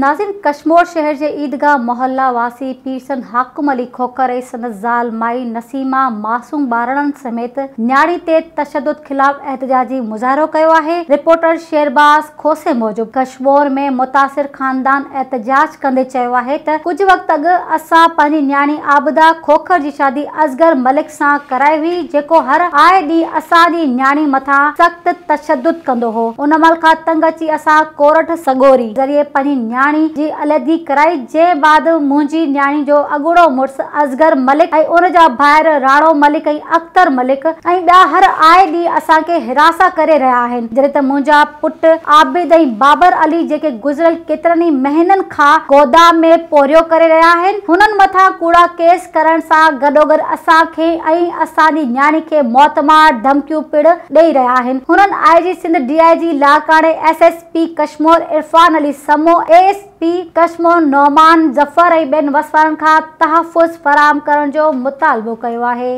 ناظرين ڪشمور شهر جي عيدگاهه محلا واسي پيرسن حاڪم علي کوکر ۽ سندس زال مائي نسيمه معصوم ٻارڙن سميت نياڻي تي تشدد خلاف احتجاجي مظاهرو ڪيو آهي رپورٽر شيرباز کوسي موجب ڪشمور ۾ متاثر خاندان احتجاج ڪندي چيو آهي ته ڪجهه وقت اڳ اسان پنهنجي نياڻي عابده کوکر جي شادي اصغر ملڪ سان ڪرائي هئي جيڪو هر آئي ڏينهن اسان جي نياڻي مٿان سخت تشدد ڪندو هو ان عمل کان تنگ اچي اسان ڪورٽ سڳوري ذريعي پنهنجي نياڻي جي علحدگي ڪرائي جنهن بعد منهنجي نياڻي جو اڳوڻو مڙس اصغر ملڪ ۽ ان جا ڀائر راڻو ملڪ ۽ اختر ملڪ ۽ ٻيا هر آئي ڏينهن اسان کي هراسان ڪري رهيا آهن جڏهن ته منهنجا پٽ عابد ۽ بابر علي جيڪي گذريل ڪيترن ئي مهينن کان گودام ۾ پورهيو ڪري رهيا آهن هنن مٿان ڪوڙا ڪيس ڪرڻ سان گڏوگڏ اسان کي ۽ اسان جي نياڻي کي موتمار ڌمڪيون پڻ ڏئي رهيا آهن هنن I G Sindh D I G لاڙڪاڻي S S P Kashmore Irfan Ali Samoon A S P Kashmore Noman Zafar ۽ ٻين وس وارن کان تحفظ فراهم ڪرڻ جو مطالبو ڪيو آهي.